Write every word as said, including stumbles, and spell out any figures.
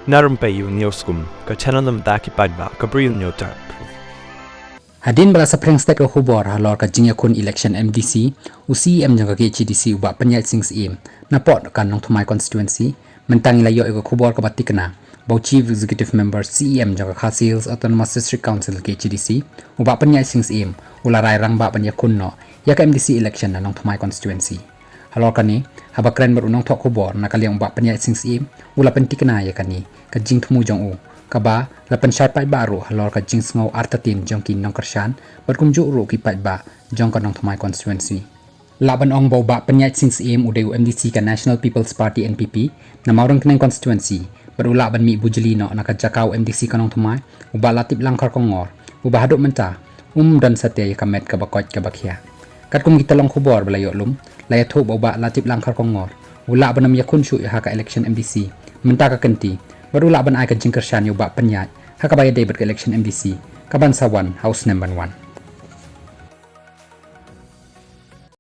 Na rympei ïa u Newsroom, ka channel na bynta ki paidbah ka Bri u Hynñiewtrep. Hadien ba la saphriang stet ka khubor halor ka jingïakhun election M D C, u C E M jong ka K H A D C u Bah Pynïaid Sing Syiem, na pdeng ka Nongthymmai constituency, mynta ngi la ïoh ïa ka khubor kaba thikna ba u Chief Executive Member C E M jong ka Khasi Hills Autonomous District Council K H A D C, u Bah Pynïaid Sing Syiem, u la rai rangbah ban ïakhun noh ïa ka M D C election na Nongthymmai constituency. Halor kane, haba kren bad u nongthoh khubor na ka liang u Bah Pynïaid Sing Syiem, u la pynthikna ïa kane ka jingthmu jong u, kaba la pynshai paidbah ruh halor ka jingsngew artatien jong ki nongkyrshan bad kumjuh ruh ki paidbah jong ka Nongthymmai constituency. Lah ban ong ba u Bah Pynïaid Sing Syiem u dei u M D C ka National People's Party N P P na Mawryngkneng constituency, bad u lah ban mih bujli noh na ka jaka u M D C ka Nongthymmai, u Bah Latiplang Kharkongor, uba haduh mynta um don satia ïa ka met kaba koit kaba khia. Katkum kita long khubor ba la ïoh lum, la ïathuh ba u Bah Latiplang Kharkongor u lah ban ym ïakhun shuh ïa ha ka election M D C mynta ka kynti, bad u lah ban ai ka jingkyrshan ïa u Bah Pynïaid ha kaba ïadei bad ka election M D C kaban sa wan ha u snem ban wan.